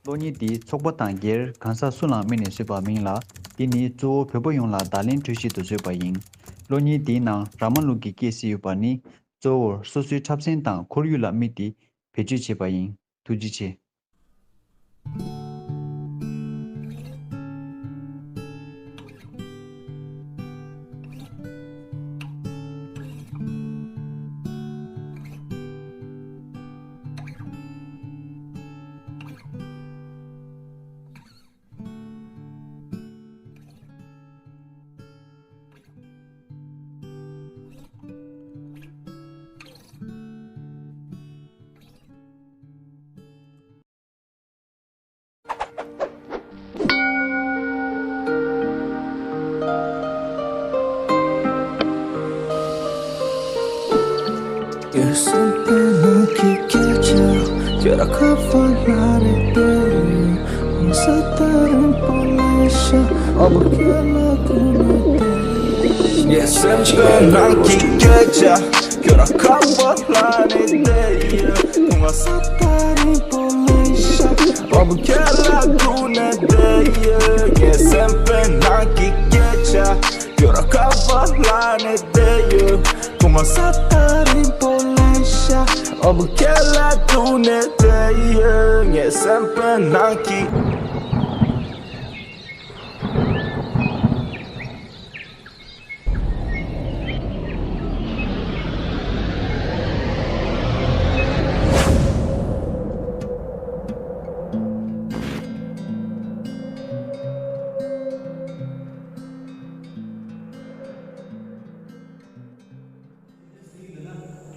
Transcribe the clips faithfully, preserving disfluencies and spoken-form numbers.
གློག་བརྙན་འདི་ཚོགས་པ་དང་སྒེར་གང་ཟག་སུ་ལའང་དམིགས་ནས་བཟོས་པ་མིན་ལ། འདི་ནི་གཙོ་བོ་བོད་པ་ཡོངས་ལ་བརྡ་ལན་སྤྲོད་ཆེད་དུ་བཟོས་པ་ཡིན། གློག་བརྙན་འདིའི་ནང་ར་མ་ལུག་གི་སྐད་གསལ་ཡོད་པ་ནི། གཙོ་བོར་སོ་སོའི་འཁྲབ་ཚན་དང་ཁོར་ཡུག་ལ་དམིགས་ཏེ་བེད་སྤྱོད་བྱས་པ་ཡིན། ཐུགས་རྗེ་ཆེ། ངའི་སེམས་པའི་ནང་གི་སྐད་ཆ། ཁྱོད་རང་ཁ་པར་ལ་ནས་བསྡད་ཡོད། ཐུང་ང་ས་ཐག་རིང་པོ་ལ་ཤ། ཨ་བུ་ཁྱེད་ལ་སྒུག་ནས་བསྡད་ཡོད། ངའི་སེམས་པའི་ནང་གི་སྐད་ཆ། ཁྱོད་རང་ཁ་པར་ལ་ནས་བསྡད་ཡོད། ཐུང་ང་ས་ཐག་རིང་པོ་ལ་ཤ། ཨ་བུ་ཁྱེད་ལ་སྒུག་ནས་བསྡད་ཡོད། ངའི་སེམས་པའི་ནང་གི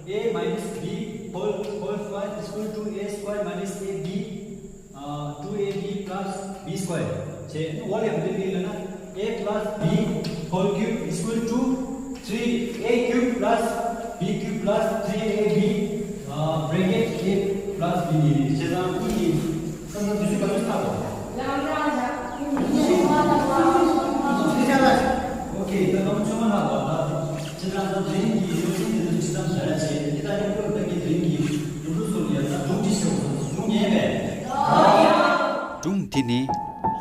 A minus B whole, whole square is equal to A square minus A B, uh, two A B plus B square. ཅེས་ནི་འོག་ལ་ཡང་འདི་འདི་ལ་ན། A plus B whole cube is equal to three A cube plus B cube plus three A B, uh, bracket A plus B ནི་བྱས་ཙང་འདི་ཡིན། ཁ་སང་དུས་ཚོད་ག་ཚོད་ཚར་བ། ཨོ་ཁེ། ད་གང་བྱུང་མ་ལྷག་པ་ད། ཁྱེད་རང་ཚོ་དེ་རིང་གི་ཡོ་བྱད་དེ་ཚོ་ཅི་ཙམ་བྱ་ཡ་བྱས། ཁྱེད་རང་ཡོང་སྐབས་ད་གི་དེ་རིང་གི་ཡོང་འབྲུ་སོགས་ལ་ཡ་ད་སྒྲུང་ཅི་ཤོག་སྒྲུང་ཉན་པས། སྒྲུང་འདི་ནི།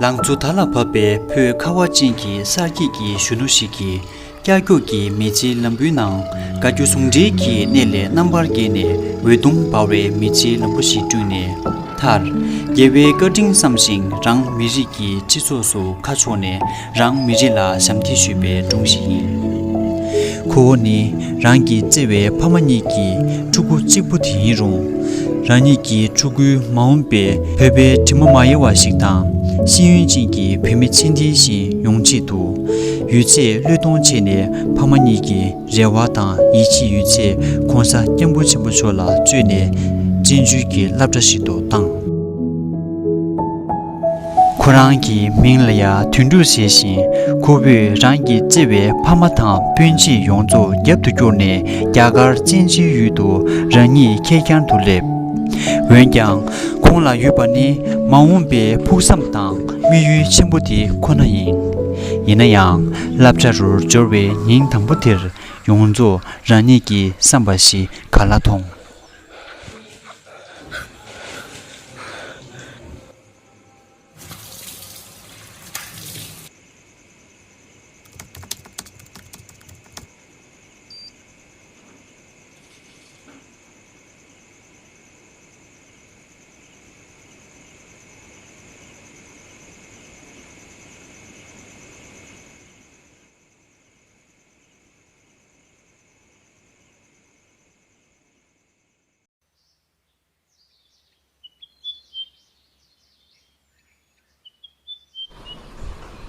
ལང་ཚོ་དར་ལ་བབས་པའི་བོད་ཁ་བ་ཅན་གྱི་གསར་སྐྱེས་ཀྱི་གཞོན་ནུ་ཞིག་གིས། ཀྱག་ཀྱོག་གི་མི་ཚེའི་ལམ་བུའི་ནང་དགའ་སྐྱོ་ཟུང་འབྲེལ་གྱི་གནས་ལས་རྣམ་པར་རྒྱལ་ནས་འོད་སྟོང་འབར་བའི་མི་ཚེའི་ལམ་བུ་ཞིག་བསྐྲུན་ནས་མཐར། རྒྱལ་བའི་བཀའ་དྲིན་བསམ་ཞིང་རང་མི་རིགས་ཀྱི་སྤྱི་ཚོགས་སུ་ཁ་ཕྱོགས་ནས་རང་མི་རིགས་ལ་ཞབས་འདེགས་ཞུས་པའི་སྒྲུང་ཞིག་ཡིན། ཁོ་བོ་ནི་རང་གི་བརྩེ་བའི་ཕ་མ་གཉིས་ཀྱི་ཕྲུ་གུ་གཅིག་པུ་དེ་ཡིན་རུང་། རང་ཉིད་ཀྱི་ཕྲུ་གུའི་མ་འོངས་པའི་བོད་པའི་དྲི་མ་མ་ཡལ་བ་ཞིག་དང་། ཤེས་ཡོན་ཅན་གྱི་བུད་མེད་ཚད་ལྡན་ཞིག་ཡོང་ཆེད་དུ། ཡོད་ཚད་བློས་གཏོང་བྱས་ནས་ཕ་མ་གཉིས་ཀྱི་རེ་བ་དང་ཡིད་ཆེས་ཡོད་ཚད་གོང་ས་སྐྱབས་མགོན་ཆེན་པོ་མཆོག་ལ་བཅོལ་ནས་བཙན་བྱོལ་གྱི་སློབ་གྲྭ་ཞིག་ཏུ་བཏང་། ཁོ་རང་གི་མིང་ལ་ཡང་དོན་གྲུབ་ཟེར་ཞིང་། ཁོ་བོས་རང་གི་བརྩེ་བའི་ཕ་མ་དང་སྤུན་མཆེད་ཡོངས་རྫོགས་རྒྱབ་ཏུ་བསྐྱུར་ནས་རྒྱ་གར་བཙན་བྱོལ་ཡུལ་དུ་རང་ཉིད་ཁེར་རྐྱང་དུ་སླེབས། འོན་ཀྱང་། ཁོང་ལ་ཡོད་པ་ནི་མ་འོངས་པའི་ཕུགས་བསམ་དང་དམིགས་ཡུལ་ཆེན་པོ་དེ་ཁོ་ན་ཡིན། ཡིན་ན་ཡང་། སློབ་གྲྭ་རུ་འབྱོར་བའི་ཉིན་དང་པོ་དེར་ཡོངས་རྫོགས་རང་ཉིད་ཀྱི་བསམ་པ་བཞིན་ག་ལ་མཐོང་།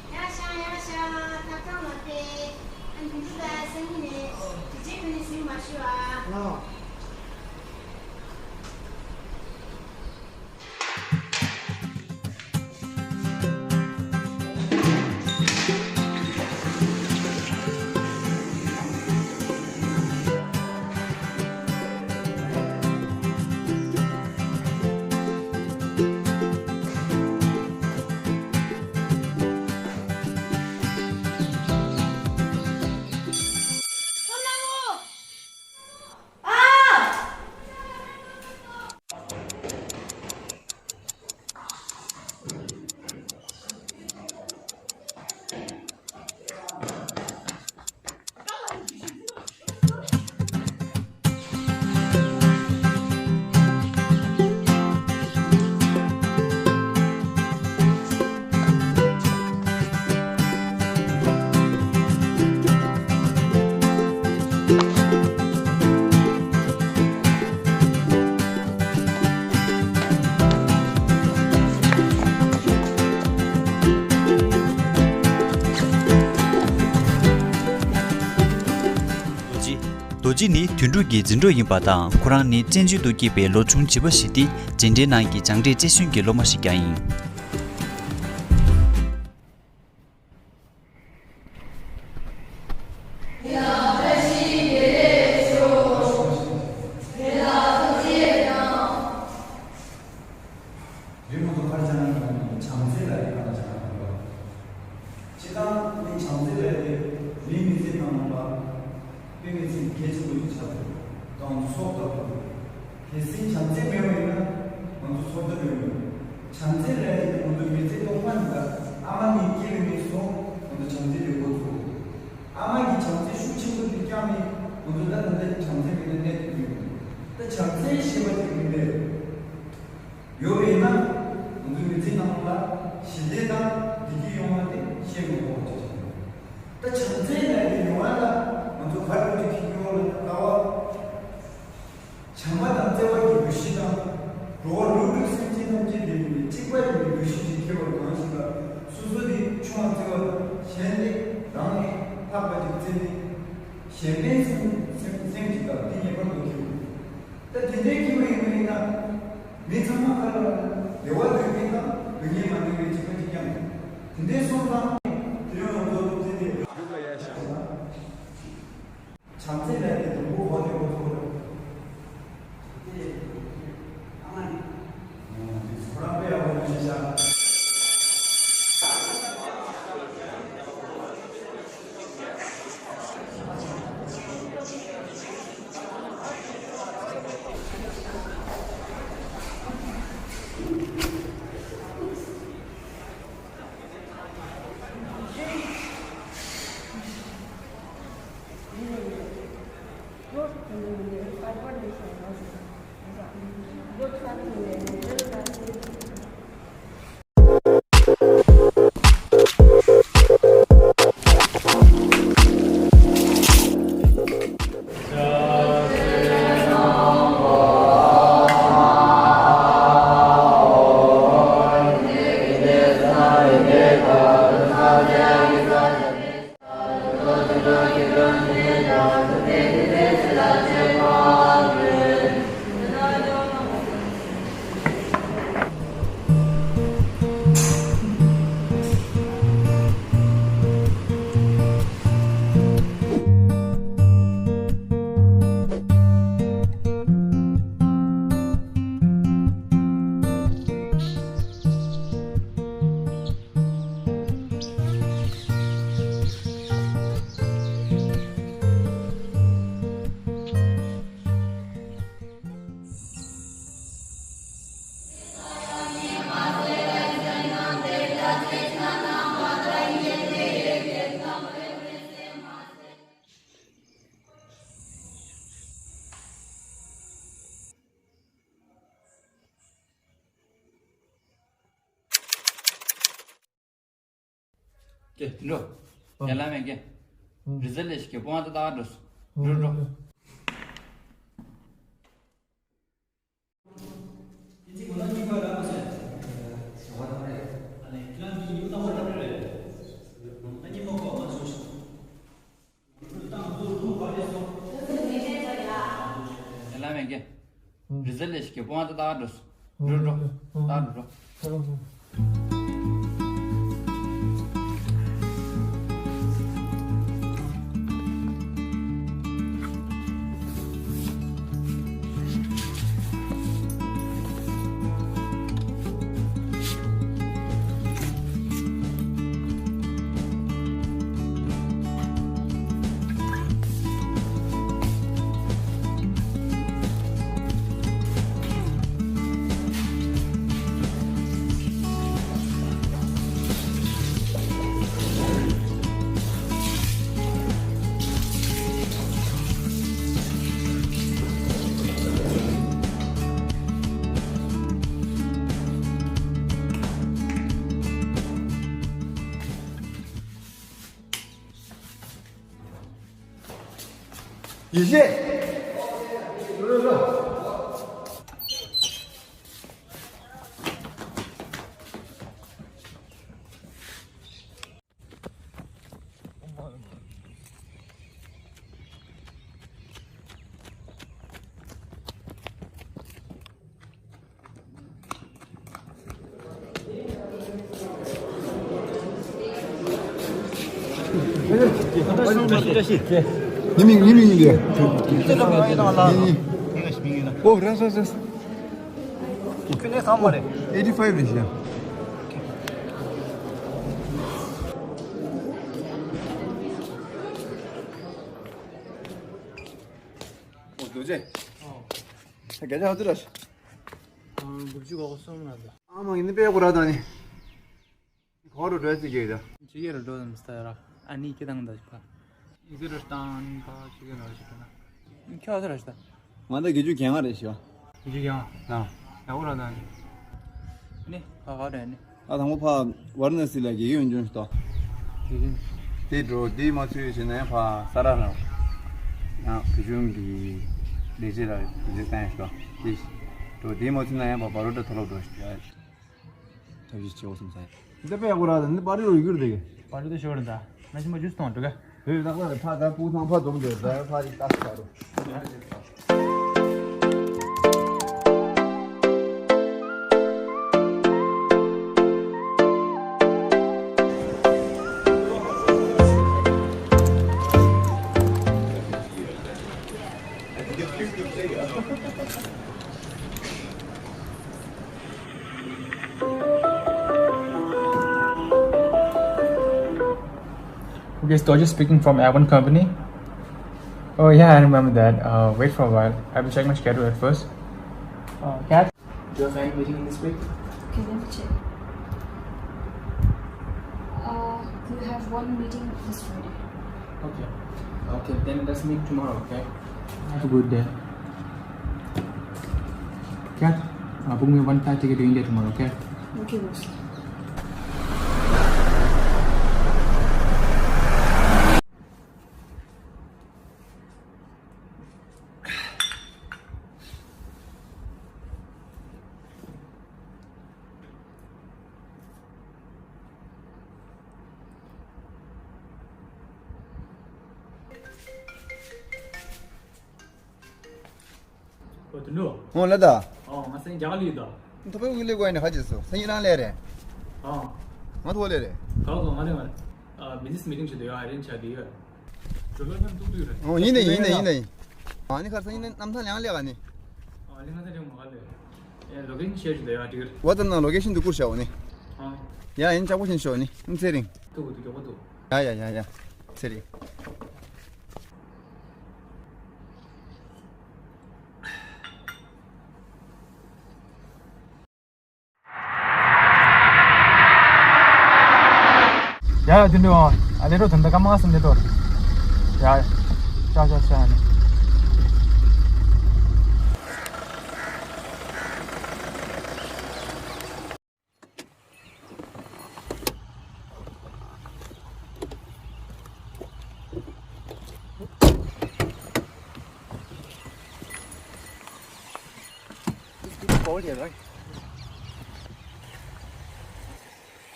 ཡ་ཤ་ཡ་ཤ། ཐབ་ཚང་ལ་ཕེབས། ཨ་ནི་འདི་ལ་སང་ཉིན་ནས་དྲི་ཆེན་ཁ་ནས་ཟིན་མ་ཤི་བ། ལགས། སྤྱི་ནི་དོན་གྲུབ་ཀྱི་འཛིན་གྲོགས་ཡིན་པ་དང་། ཁོ་རང་ནི་བཙན་བྱོལ་དུ་སྐྱེས་པའི་ལོ་ཆུང་བྱིས་པ་ཞིག་སྟེ། འཛིན་གྲྭའི་ནང་གི་སྦྱངས་འབྲས་རྩེ་ཤོས་ཀྱི་སློབ་མ་ཞིག་ཀྱང་ཡིན། རི་མོ་དང་ཁར་ཆ་ན་བྱམས་བརྩེ་ལ་རིགས་ཁ་ཆ་ན་དགོས་པ། སྤྱི་བཏང་ནི་བྱམས་བརྩེ་ལ་དེ་མིའི་མི་ཚེ་ནང་ལ་དཔེ་མི་སྲིད་གལ་ཆེན་པོ་ཞིག་ཆགས་འདུག་དང་སྲོག་ལྟ་བུ། གལ་སྲིད་བྱམས་བརྩེ་མེད་པ་ཡིན་ན་ང་ཚོ་ཚོར་ལྟ་ཡོད་མོད། བྱམས་བརྩེ་ལ་དེ་ང་ཚོ་མི་ཚེ་ཐོག་མ་ནས་ད་ཨ་མ་ནས་སྐྱེས་པའི་ནས་བཟུང་ང་ཚོ་བྱམས་བརྩེ་དེ་འགོ་ཚུགས། ཨ་མ་གི་བྱམས་བརྩེ་ཤུགས་ཆེན་པོ་དེ་བསྐྱངས་ནས་ང་ཚོ་ད་ད་ལྟ་བྱམས་བརྩེ་མེད་ན་གནས་ཐུབ་ཀྱི་ཡོད། ད་བྱམས་བརྩེ་ཞེས་པ་དེ་མིན་པས། ཡོད་པས་ན། ང་ཚོའི་མི་ཚེ་ནང་ལ་ཞི་བདེ་དང་བདེ་སྐྱིད་ཡོང་བ་དེ་ཤེས་དགོས་པ་ཅིག་ཆགས་ཡོད། ད་བྱམས་བརྩེ་ལབ་ཡོང་བ་ལ་ང་ཚོ་ག་རེ་ཅིག་ཤེས་ཡོང་བ་ལ་ལྟ་བ། བྱམས་པ་དང་བརྩེ་བ་གི་འདུ་ཤེས་དང་། འགྲོ་བ་ལུས་གྲུབ་སེམས་ཅན་ཐམས་ཅད་དེ་ནི་གཅིག་པ་ཡིན་པའི་འདུ་ཤེས་ཤིག་ཁྱེར་བ་གང་ཞིག་ལ། སོ་སོ་དེ་ཆུང་བ་བརྩི་བ་དང་གཞན་དེ་རང་ནས་ལྷག་པ་ཅིག་བརྩི་ནས། གཞན་ཕན་སེམས་སེམས་སེམས་ཀྱི་སྐབས་དེ་ངེས་པར་དུ་ཁྱེར་དགོས། ད་དེ་འདྲའི་སྐྱེ་བ་ཡིན་པ་ཡིན་ན། མི་ཚང་མ་ག་ལ་བདེ་བ་འདོད་མཁན་དང་སྡུག་བསྔལ་མ་འདོད་མཁན་གཅིག་པ་གཅིག་རྐྱང་ཡིན། དེ་འདྲའི་སོང་ཙང་། དེ་ཡང་ང་ཚོ་སློབ་ཚན་དེ་ཡུག་ལ་ཡར་བཞག་ན། བྱམས་བརྩེ་ལས་དེ་དུམ་བུ་འོག་ནས་འགོ་ཚུགས་རེད། དེ་ཨ་མ་ནི། ཁོ་རང་དཔེ་ཡག་པོ་ཞིག་བཞག་ཀྱེ། དེ་འགྲོ། ཨ། ཡར་ལངས་མེད་ཀྱེ། ཨ། རི་རྩེ་ལས་ཤིག་གི་སྤོང་བ་དེ་ལྟ་ག་འགྲོ་སོང་། འགྲོ་འགྲོ། ལ་མེད་ཀྱི། རི་རྩེ་ལས་ཤིག་གི་སྤོང་བ་དེ་ལྟ་འགྲོ་སོང་། འགྲོ་འགྲོ། ལྟ་འགྲོ་འགྲོ། ཡེ་ཤེས། རོ་རོ། ཉི་མིང་ཉི་མིང་ཡིན་ཏེ། ཨོ་རེད་རེད་རེད། eighty five རེད་ཤག་ཨོ་རྡོ་རྗེ། ད་སྐད་ཆ་ཧ་ཏུ་ར་ཤི། དགུ་བཅུ་གོ་གསུམ་ལ་འདུག་ཨ་མ་ཡིན་ནི་པའི་གོ་ར་ད་ནི། གོ་རུ་འགྲོ་ཅི་གེ་ད། ཅི་གེ་རུ་འགྲོ་དམ་སྟ་ར། ཨ་ནི་ཁྱེད་དང་འདྲ་ཞིག་པ། ཨི་ཟི་རུ་སྟན་པ་ཅི་གེ་རུ་ཞིག་ན། ཁྱོད་ཨ་ཟི་ར་ཞིག་ད། ང་ད་དགེ་ཆོས་རྒན་ང་རེད་ཤི་བ། དགེ་ཆོས་རྒན་ང་། ཡག་པོ་ར་ད་ནི། ནི་ག་ག་རེད་ནི། ཨ་དང་པོ་ཕ་ཝར་ན་སི་ལ་དགེ་རྒན་ཡོན་ཅུང་ཞིག་ད། དེ་བཞིན། དེ་འགྲོ་དེ་མ་ཚུད་ཕྱིན་ནས་ཕ་ས་ར་ར། ཡང་བུ་ཆུང་གི་ལས་བྱེད་ལ་དེ་ཚོ་བསྟན་ཞིག་ད། དེ་འགྲོ་དེ་མ་ཚུད་ན་ཡང་ཕ་བར་རོ་ད་ཐོ་ལོ་འགྲོ་ཞིག་ད། ཐབས་ཤེས་བྱེད་འོ་སེམས་ས། འདི་པའི་གོ་ར་ད་འདི་པར་རི་རུ་ཡུར་དེ། པར་རི་དེ་ཤོར་ད། ན་ཤི་མ་ཇུས་གཏོང་འགྲོ་ག། ཧེ་ད་ཁ་ཕ་ད་པུ་ཐང་ཕ་འཛོམས་འདོད་ད་ཕ་རི་ད་ས་རུ། Okay, Stoja speaking from Avon Company. Oh yeah, I remember that. Uh, wait for a while. I will check my schedule at first. Uh, Kat? Do you have any meeting in this week? Okay, let me check. Uh, you have one meeting this Friday. Okay. Okay, then let's meet tomorrow, okay? Have a good day. Kat, uh, book me one flight ticket to India tomorrow, okay? Okay, boss. ཨོ་དུ་འགྲོ། ཨོ་ལ་ད། ཨོ་ང་སེང་རྒྱ་གར་ལུས་ད། ཐོ་པའི་དབུ་ལས་གོ་ཡ་ནི་ཧ་ཅི་སོ་སེང་ཡི་རང་ལས་རེད། ཨོ། ང་ཐོ་ལས་རེད། ག་གོ་ང་ལས་ང་རེད། ཨ་business meeting ཞིག་འདུག་ཡ་ཨ་རེན་ཆ་འདུག་ཡ། འགྲོ་ལོ་ནམ་ཏུག་ཏུ་རེད། ཨོ་ཡིན་ནི་ཡིན་ནི་ཡིན་ནི། ཨ་ནི་ཁར་སེང་ཡི་རྣམ་ཐང་ལང་ལས་ག་ནི། ཨ་ནི་ང་སེང་རེད་མ་ག་ལས། ཨེ་location share ཞིག་འདུག་ཡ་འདུག་ཡ། WhatsApp ནང་location དུ་བསྐུར་བྱའོ་ནི། ཨ། ཡ་ཡིན་ཅག་པོ་ཞིག་ཤོག་ནི་ཨ་ཚེ་རིང་། ཏུ་གུ་ཏུ་མགྱོགས་པོ་ཏུ། ཡ་ཡ་ཡ་ཡ། ཚེ་རིང་། ཡ་ཡ་དེ་འདྲ་ཨ་ལས་རོ་དེ་འདྲ་ཀ་མ་སེ་འདྲ་ཏོ། ཡ་ཡ། ཅག་ཅག་ཅག་ནི། It's good for you, right?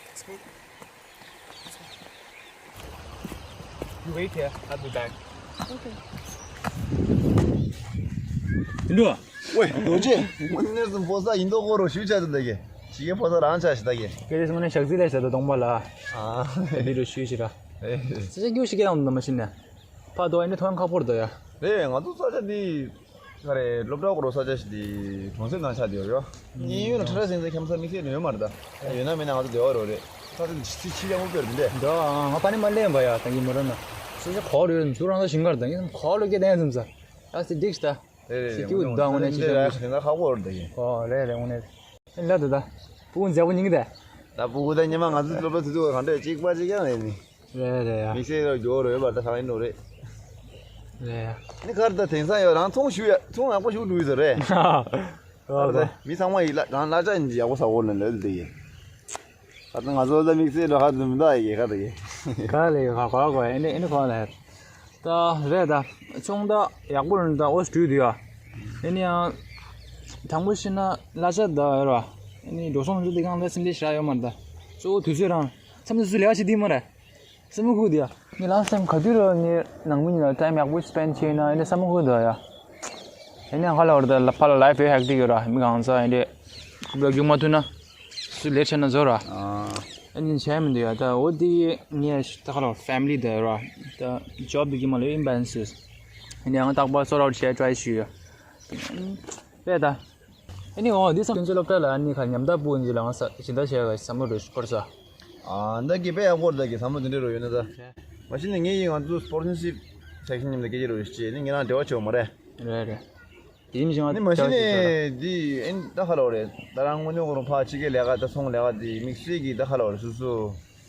Let's go. You wait here. I'll be back. Okay. འདུག་ཝེ། རྡོ་རྗེ། ངོ་ནས་སུ་ཕོ་ས་ཡིན་མདོག་ཁོ་རོ་ཞུ་བྱ་དུ་འདི་གེ། ཞི་གེ་ཕོ་ས་རང་ཆ་ཞི་ད་གེ། སྐད་ཆ་སོང་ནས་ཞག་རྩི་ལས་བྱ་དུ་གདོང་པ་ལ། ཨ། འདི་རུ་ཞུ་ཞི་ར། ཨེ། ས་ཆ་རྒྱུ་ཞི་གེ་དང་འདི་མ་ཤི་ནས། ཕ་དོ་ཨེ་འདྲ་ཐོན་ཁ་པོར་དོ་ཡ། རེད། ང་ཚོ་ས་ཆ་འདི། ག་རེ་སློབ་གྲྭ་སྐོར་ས་ཆ་ཞིག་དེ་གྲོང་གསེབ་ནང་ཆགས་བསྡད་ཡོད་རེད། གཡས་གཡོན་ལ་ཁྲ་ཁྲ་སིང་སིང་ཁྱམས་ས་དམིགས་བསལ་ནི་ཡོད་མ་རེད་ད། ཡོད་ན་མེད་ན་ང་ཚོ་བདེ་བ་རོགས་རེད། ཁྲ་ཁྲ་ཆི་ཆི་ཡག་པོ་དཔེར་འདི་འདྲས། འདྲ་ཨ་ང་ཕ་ནི་མ་ལེན་པ་ཡ་ད་གི་མོ་ར་ན། སེ་ཆ་གོ་རེད་ཚུར་རང་ས་ཞིང་ཁར་ད་ངས་གོ་ལོ་སྐད་ལྡན་ཙམ་ས། ཨ་སི་འགྲིག་ཤི་ད། རེད་རེད་སི་ཀྱུ་ད་ངོ་ནས་ཤི་ཆ་རེད། ཁ་ཁ་པོ་རེད་ད་ཡིན། ཨོ་རེད་རེད་ངོ་ནས། ལ་ད་ད། བུ་མཛེས་པོ་ཉིན་གི་ད། ད་བུ་གུ་ད་ཉི་མ་ང་ཚོ་སློབ་གྲྭ་དུས་ཚོད་གང་འདྲས་གཅིག་པ་གཅིག་ཀྱང་རེད་ནི། རེད་རེད་ཡ། དམིགས་བསལ་རོ་རྒྱོ་རོ་ཡོད་པར་ད་ཧང་ཡིན་ནོ་རེད། རེད་ཡ། ནི་ཁར་ད་དེང་སང་ཡོད་རང་ཚོང་ཞུ་ཡ་ཚོང་ཡག་པོ་ཞུ་འགྲོ་ཡི་ཟེར་རེད། ཨོ་ཁར་ད་ཨོ། མི་ཚང་མ་ཡི་ལ་རང་གླ་ཆ་ཡིན་ཡག་པོ་ཟ་འོ་ལ་ལོད་དེ་ཡི། ད་ང་ཚོ་ད་དམིགས་བསལ་རོ་ཧ་འཛུམ་ད་ཡི་ག་ད་ཡི། ག་ལེ་ག་ག་ག་ཨེ་ནི་ཨེ་ནི་ག་ལེ། ད་རེད་ད། ཆུང་ད་ཡག་པོ་རེད་ད་ཨོ་སི་ཀྲུ་དུ་ཡ། ཨེ་ནི་ཡང་། དང་པོ་ཤི་ན་གླ་ཆ་ད་ཡོད་ར། ཨེ་ནི་འགྲོ་སོང་ཚོ་དེ་གང་ལ་སེམས་ལས་ཤ་ཡོད་མ་རེད་ད། གཙོ་བོ་དུས་ཚོད་རང་། མཚམས་དུས་ཚོད་ལས་ཀ་བྱེད་དུས་མ་རེད། བསམ་བློ་ཁུག་དེ་ཡ། ངས་ལ་སེམས་ག་དུས་ར་ངས་ནང་མི་ཉིད་ལ་ཊའིམ་ཡག་པོ་སི་པེན་ཌི་བྱས་ན་ཨེ་ནི་བསམ་བློ་ཁུག་ད་ཡ། ཨེ་ནི་ཧ་ལ་བར་ད་ལ་ཕ་ལ་ལའིཕ་ཧེག་ཊིག་ཡོད་ར་མི་གང་ས་ཨེ་འདྲས། ཁུག་ལ་རྒྱུག་མ་ཐུབ་ན། སུ་ལས་བྱས་ན་བཟོ་ར། ཨ། ཨ་ནི་བྱས་མི་འདུག་ཡ། ད་འོ་དེ་ངས་ད་ག་ལ་ཕེ་མི་ལི་དེ་ར་ད་ཇོབ་དེ་གི་མ་ལོས་ཨིམ་བེ་ལེན་སི་ཡིན་ཡང་རྟག་པར་སོར་ཨའུཊ་བྱས་ཊ་རའི་ཞུས་ཡོད། པས་ད། ཨ་ནི་འོ་འདི་སང་ཚོད་སློབ་གྲྭ་ལ་ཨ་ནི་ཁ་མཉམ་དག་པོ་འདི་ལ་ང་ས་སྦྱིན་བདག་བྱས་པའི་བསམ་བློ་རེ་སྐོར་ས། ཨ་འདི་གི་དཔེ་ཡག་པོ་རེད། ད་གི་བསམ་བློ་དེ་འདྲ་རུ་ཡོད་ན་ད། མ་གཞི་ནས་ངས་ཡིན་ང་ཚོ་སི་པོར་ཊི་ཤིབ་སེག་ཤན་མཉམ་དུ་སྐད་ཆ་རུ་བྱས་ནི་ངེད་རང་འབྲེལ་བ་བྱེད་འོ་མ་རེད། རེད་རེད། དེ་ཡིན་ཞིང་ནི་མ་གཞི་ནས་འདི་ཨེན་ད་ཁ་ལོ་རེད། ད་རང་དངོས་གནས་ཁོ་རང་ཕ་ཕྱི་རྒྱལ་ལས་ཀ་ད་ཚོང་ལས་ཀ་དེ་དམིགས་བསལ་གྱི་ད་ཁ་ལོ་རེད། སོ་སོ་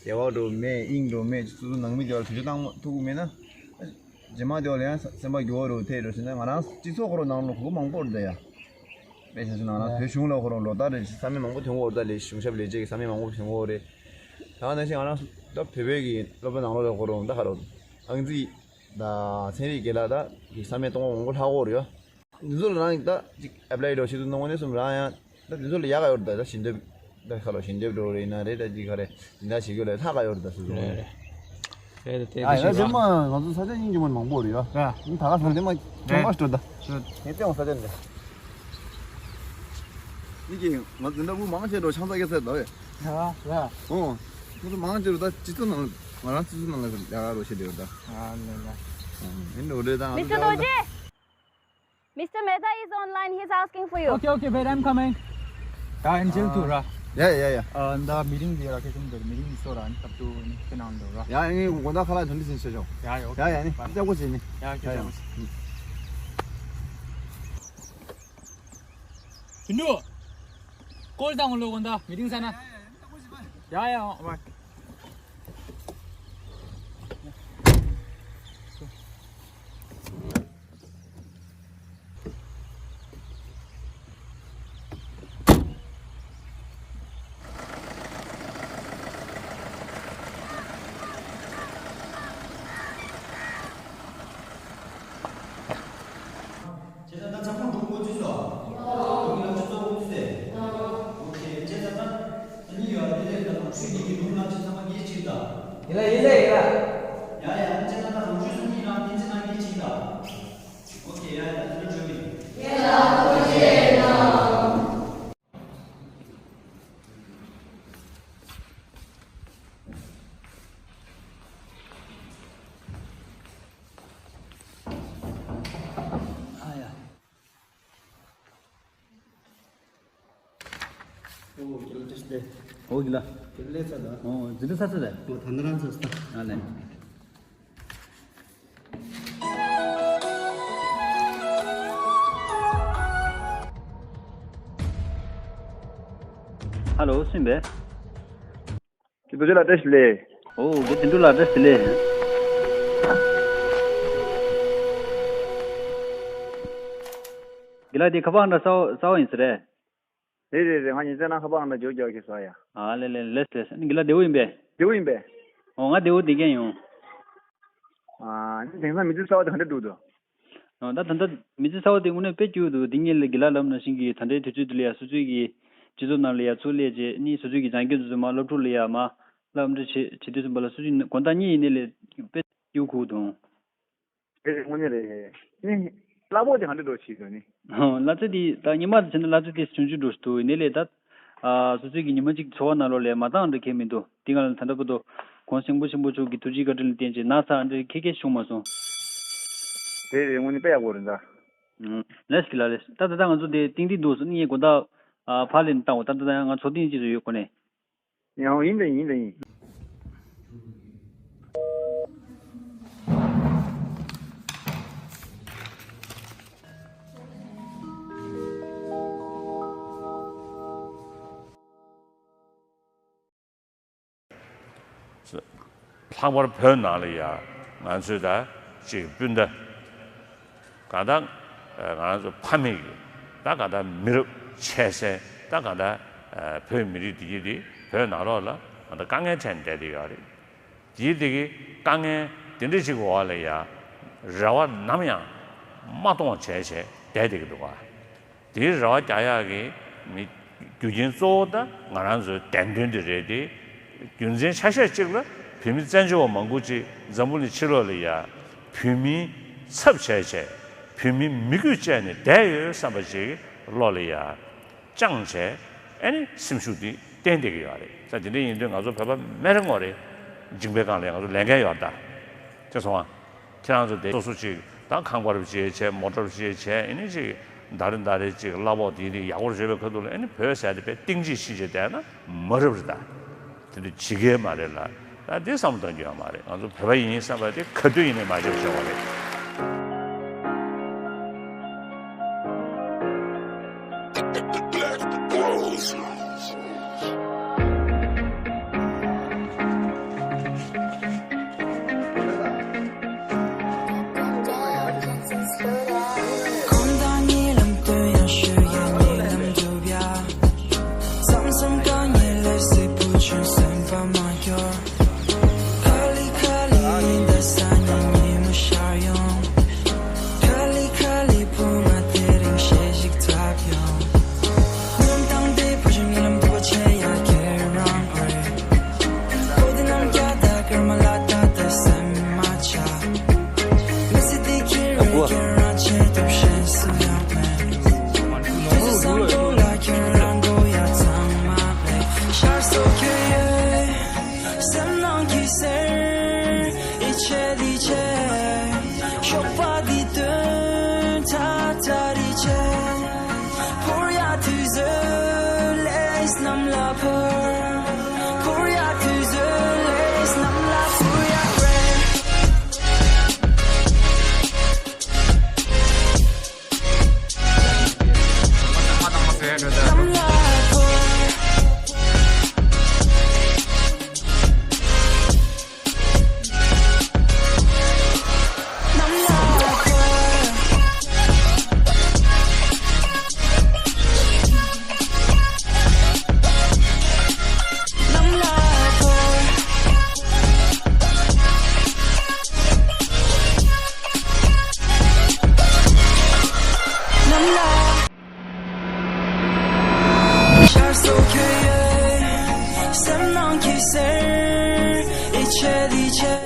དེ་བ་འགྲོ་མེད་དབྱིངས་འགྲོ་མེད་སོ་སོ་ནང་མི་དེ་བ་བེད་སྤྱོད་བཏང་ཐུབ་ཀྱི་མེད་ན། རྗེས་མ་དེ་བ་ལ་ཡང་སེམས་པ་འགྱུར་བ་རུ་ཐེབས་རུ་ཟེར་ན་ང་རང་སྤྱི་ཚོགས་ཁོ་རང་ནང་ལོ་གོ་མང་པོ་རེད་ད་ཡ། དཔེ་ཆ་ཆུ་ནང་ལ་བོད་གཞུང་ལ་ཁོ་རང་ལོ་ལྟར་རེ་ས་མིག་མང་པོ་ཐོན་གོ་རེད་ད། ལས་གཞུང་ཞབས་ལས་བྱེད་ཀྱི་ས་མིག་མང་པོ་ཐོན་གོ་རེད། ད་ནང་བཞིན་ང་རང་ད་བོད་པའི་གི་སློབ་གྲྭ་ནང་ལོགས་ལ་ཁོ་རང་ད་ཁ་རོ་ཨང་རྩིས་ད་ཚན་རིག་དགེ་ལགས་ད་གི་ས་མིག་སྟོང་པ་མང་པོ་ལྷག་གོ་རེད་ཡོ། འདི་ཚོ་ལ་རང་ད་ཅིག་ཨེབ་ལའི་འགྲོ་ཤེས་ཚུལ་གནང་གོ་ནས་སོང་རང་ཡང་ད་འདི་ཚོ་ལ་ཡག་ག་ཡོད་རེད་ད། ད་ཞིབ་འདེབས་ད་ཁ་ལོ་ཞིབ་འདེབས་འགྲོ་རེད་ན་རེད་ད་ཅིག་ག་རེད། འདི་འདྲ་བྱེད་རྒྱུ་ལས་ལྷག་ག་ཡོད་རེད་ད་སོ་སོ་རེད་རེད། རེད་དེ་ཨ་ཡ་ཞིག་ལ་ང་ཚོ་ས་ཆ་སྙིང་རྗེ་མོ་མང་པོ་རེད་ཡ། ཡ། ད་ག་ས་འདི་མ་ཅུང་མ་སྤྲོ་ད། ངས་ལྟས་འོང་ས་ཆ་འདི། ཡིན་གྱི་ང་ཚོ་འདྲ་བུ་མང་ཆེ་འགྲོ་ཆང་ས་སྐྱེ་ས་ད་བས། ཡ་ཡ། ཨོ། ང་ཚོ་མང་ཆེ་རུ་ད་སྤྱི་ཚོགས་ནང་ང་རང་སྤྱི་ཚོགས་ནང་ལ་ཡག་རོ་ཤེས་འདྲ་ཡོད་ད། ཨ་ལེ་ལེ། ཡིན་འགྲོ་རེད་ད། Mister Dorji, Mister Mehta is online. He's asking for you. Okay, okay, wait, I'm coming. ད་ཨན་ཇེལ་དུ་ར། ཡ་ཡ་ཡ། ཨ་ད་མི་ཊིང་དེ་ར་ཁེ་ཁུམ་དུ་མི་ཊིང་སོ་ར་ཨན་ཁབ་ཏུ་ནི་ཁེ་ནང་དུ་ར། ཡ་ཡ་ངས་དགོང་དག་ཁ་ལག་དོན་དུ་ཟིན་ཤེས་ཤོག་ཡ་ཡ། ཡ་ཡ་ནི་ལྕགས་པོ་ཟིན་ནི། ཡ་ཁེ་ཡ་ཡ། ལྕགས་པོ་ཟིན། ཁྱིམ་དུ། ཀོལ་དང་ལོ་དགོང་དག་མི་ཊིང་ས་ན། ཡ་ཡ་ཝ། བྱས་ཙང་ད་ཚང་མ་འགྲོ་འགོ་བཙུགས་སོང་། འགྲོ་གི་ལམ་ཆ་གཙོ་བོ་བཙུགས་སེ། ཨོ་ཁེ། བྱས་ཙང་ད་ད་གཉིས་ཡོད་ལ་དེ་ལས་ད་ལོངས་སྤྱོད་ཀྱི་གི་ལུང་ལམ་ཆ་ཚང་མ་ངེས་ཅིག་ད། ཡིན་ལ་ཡིན་ལ་ཡིན་ལ། ཡ་ཡ། བྱས་ཙང་ད་ལོངས་སྤྱོད་ཚང་མ་ཡིན་ལ་བསྟན་འཛིན་ལ་ངེས་ཅིག་ད། ཨོ་ཁེ། ཡ་ཡ། ད་དེ་འདྲ་བྱོས་ཡིན། ཡ་ཡ། ཨོ་ཁེ། ཨ་ཡ། ཨོ་གི་ལ། ཨོ་གི་ལ། གི་ལ་ཚ་ལ། ཨོ་ཟི་ལ་ཚ་ཚ་ལ། ཨོ་ད་ནི་རང་ཚ་ཚ། ཨ་ལེ། ཧ་ལོ་སུ་ཡིན་པས། ཁྱེད་རྡོ་རྗེ་ལགས་བཀྲ་ཤིས་བདེ་ལེགས། ཨོ་དགེ་དོན་གྲུབ་ལགས་བཀྲ་ཤིས་བདེ་ལེགས། དགེ་ལགས་འདི་ཁ་པར་འདྲ་གསར་པ་གསར་པ་ཡིན་ས་རེད། རེད་རེད་རེད། ང་ཉིན་མཚན་ནང་ཁ་པར་ནང་འཇོག་རྒྱག་གི་ཟ་ཡ། ཨ་ལེ་ལེ་ལེས་ལེས། དགེ་ལགས་བདེ་པོ་ཡིན་པས། བདེ་པོ་ཡིན་པས། ཨོ་ང་བདེ་པོ་བདེ་རྐྱང་ཡོང་། ཨ་ནི་དེང་སང་མི་ཚེ་གསར་པ་དེ་ག་འདྲ་འགྲོ་འདུག་ཨ་ད་ད་ལྟ་མི་ཚེ་གསར་པ་དེ་དངོས་གནས་དཔེ་སྐྱིད་པོ་འདུག་འདི་ངས་ལས་དགེ་ལགས་ལབ་ནང་བཞིན་གྱི་ད་ལྟའི་དུས་ཚོད་འདི་ལ་ཡ་སོ་སོའི་གི་སྤྱི་ཚོགས་ནང་ལ་ཡ་ཚུར་སླེབས་རྗེས་ནི་སོ་སོའི་གི་སྦྱང་མཁན་ཚོ་ཚོ་མ་སློབ་ཕྲུག་ལ་ཡ་མ་སློབ་འདྲི་བྱེད་བྱེད་དུས་ཙམ་པ་ལ་སོ་སོའི་དགོང་དག་གཉིད་ཡིན་ནའི་ལས་དཔེ་སྐྱིད་པོ་ཁུག་འདུག་རེད་རེད། དངོས་གནས་རེད། ནི་གླ་ཕོགས་དེ་ག་འདྲ་འགྲོ་བྱེད་འདུག་ནི། ཨོ་གླ་ཚད་དེ་ད་སྔོན་མ་དང་བྱས་ན་གླ་ཚད་དེ་ཆུང་ཆུང་འགྲོ་བཞིན་འདུག་ཡིན་ནའི་ལས་ད། ཨ་སོ་སོའི་གི་ཉི་མ་གཅིག་འཚོ་བ་ནང་ལོགས་ལས་མ་འདང་འདྲ་གང་ཡང་མི་འདུག་འདི་སྒང་ལ་ད་ལྟ་བར་དུ་གོང་ས་སྐྱབས་མགོན་ཆེན་པོ་མཆོག་གི་ཐུགས་རྗེ་བཀའ་དྲིན་ལ་བརྟེན་བྱས་ན་ཚ་འདྲ་ཁེ་ཁེ་བྱུང་མ་སོང་། རེད་རེད། དངོས་གནས་དཔེ་ཡག་པོ་རེད་ད། ཨུམ། ལགས་སོ་དགེ་ལགས་ལགས་སོ། ད་ད་ལྟ་ང་ཚོ་དེ་ཏིང་ཏིང་འདུག་སོང་ནི་ངས་དགོང་དག་ཨ་ཕར་ལེན་བཏང་བ། ད་ད་ད་ང་ཚོ་ཏིང་ཅིག་ཏུ་ཡོད་གོ་ནས། ཡང་ཡིན་ད་ཡིན་ད་ཡིན། ལྷག་པར་བོད་ནང་ལ་ཡ་ང་ཚོས་ད་ཅིག་སྤུན་ཟླ་གང་ལྟར་ང་རང་ཚོ་ཕ་མེས་ཀྱི་ད་གང་ལྟར་མི་རབས་ཆད་སའི་ད་གང་ལྟར་བོད་མི་རིགས་འདི་གི་འདི་བོད་ནང་ལོགས་ལ་གང་ལྟར་དཀའ་ངལ་འཕྲད་ནས་བསྡད་དེ་ཡོད་རེད། དེའི་དེ་གི་དཀའ་ངལ་དེ་འདྲ་ཅིག་གི་འོག་ལ་ཡ་རེ་བ་ནམ་ཡང་མ་གཏོང་བྱས་བྱས་བསྡད་བསྡད་ཀྱི་འདུག་ག་དེའི་རེ་བ་རྒྱག་ཡག་གི་མི་རྒྱུ་རྐྱེན་གཙོ་བོ་ད་ང་རང་ཚོའི་བདེན་དོན་དེ་རེད་དེ། རྒྱུ་མཚན་ཆ་ཤས་གཅིག་ལ་བོད་མི་བཙན་བྱོལ་བ་མང་པོ་ཅིག་འཛམ་བུ་གླིང་ཕྱི་ལོགས་ལ་ཡ་བོད་མིའི་ཚབ་བྱས་བྱས་བོད་མིའི་མི་གུས་བཅས་ནས་བསྡད་ཡོད་བསམ་པ་ཅིག་བློ་ལ་ཡ་བཅངས་བྱས་ཨ་ནི་སེམས་ཤུགས་འདི་ བསྟན་བསྡད་ཀྱི་ཡོད་རེད། ད་དེ་འདྲ་ཡིན་དུས་ང་ཚོ་བོད་པ་མི་རེ་ངོ་རེ་འཇིང་པའི་སྒང་ལ་ང་ཚོ་ལས་འགན་ཡོད་ད། དེ་སོང་ང་། ཁྱེད་རང་ཚོ་དེ་སོ་སོ་ཅིག་ད་ཁང་པ་རུ་བྱེད་བྱས་མོ་ཊ་རུ་བྱེད་བྱས་ཨེ་ནི་ཅིག་ཟླ་རེ་ཟླ་རེ་ཅིག་གླ་ཕོགས་དེ་དེ་ཡག་པོ་བཟོས་པའི་ཁ་ཐུག་ལ་ཨེ་ནི་བོད་ཟེར་དེ་དཔེ་གཏིང་ཅིག་ཕྱིན་བྱས་བསྡད་ན་མ་རབས་རེད་ད། དེ་འདྲ་བྱེད་ཀྱི་མ་རེད་ལ། ད་དེ་བསམ་བློ་གཏོང་རྒྱུ་ཡོད་མ་རེད། ང་ཚོ་བོད་པ་ཡིན་བསམ་པ་དེ་ག་དུས་ཡིན་ནའི་མ་བརྗེད་བྱེད་དགོས་རེད།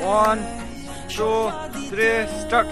One, two, three, start.